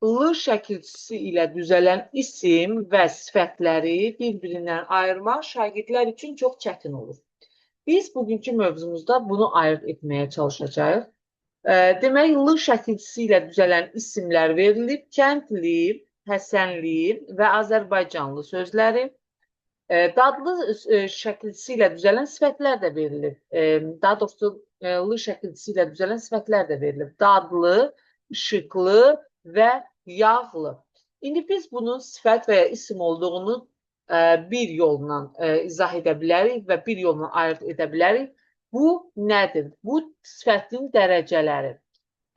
L şəkilçisi ilə düzələn isim və sifətləri bir-birindən ayırmaq şagirdlər üçün çox çətin olur. Biz bugünkü mövzumuzda bunu ayırd etməyə çalışacağıq. Demək, L şəkilçisi ilə düzələn isimlər verilib. Kəndli, Həsənli və Azərbaycanlı sözləri. Dadlı şəkilçisi ilə düzələn sifətlər də verilib. Daha doğrusu, L şəkilçisi ilə düzələn sifətlər də verilib. Dadlı, işıqlı və yağlı. İndi biz bunun sifət və ya isim olduğunu bir yolla izah edə bilərik və bir yolla ayırd edə bilərik. Bu nədir? Bu sifətin dərəcələri.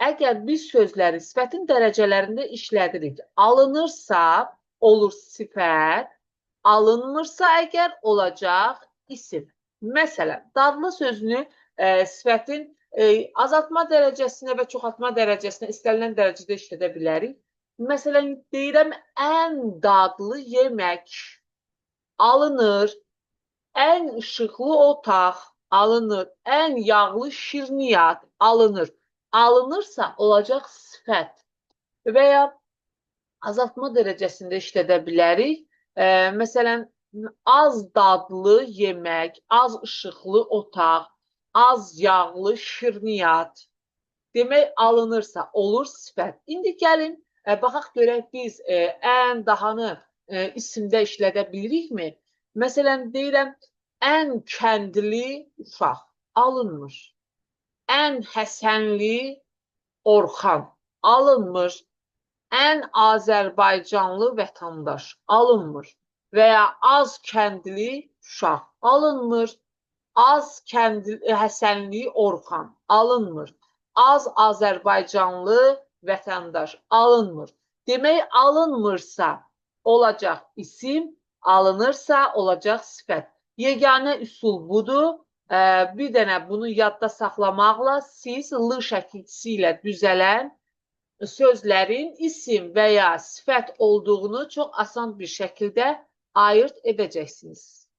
Əgər biz sözləri sifətin dərəcələrində işlədirik, alınırsa olur sifət, alınmırsa əgər olacaq isim. Məsələn, dadlı sözünü sifətin azaltma dərəcəsinə və çoxaltma dərəcəsinə istənilən dərəcədə işlədə bilərik. Məsələn, deyirəm, ən dadlı yemək alınır, ən işıqlı otaq alınır, ən yağlı şirniyyat alınır. Alınırsa olacaq sifət və ya azaltma dərəcəsində işlədə bilərik. Məsələn, az dadlı yemək, az işıqlı otaq, az yağlı şirniyyat. Demək, alınırsa olur sifət. İndi gəlin, baxaq görək biz ən dahanı isimdə işlədə bilirikmi? Məsələn, deyirəm, ən kəndli uşaq alınmır. Ən Həsənli Orxan alınmır. Ən Azərbaycanlı vətəndaş alınmır. Və ya az kəndli uşaq alınmır. Az kəndli Həsənli Orxan alınmır. Az Azərbaycanlı vətəndaş alınmır. Demək, alınmırsa olacaq isim, alınırsa olacaq sifət. Yeganə üsul budur. Bir dənə bunu yadda saxlamaqla siz L şəkilçisi ilə düzələn sözlərin isim və ya sifət olduğunu çox asan bir şəkildə ayırd edəcəksiniz.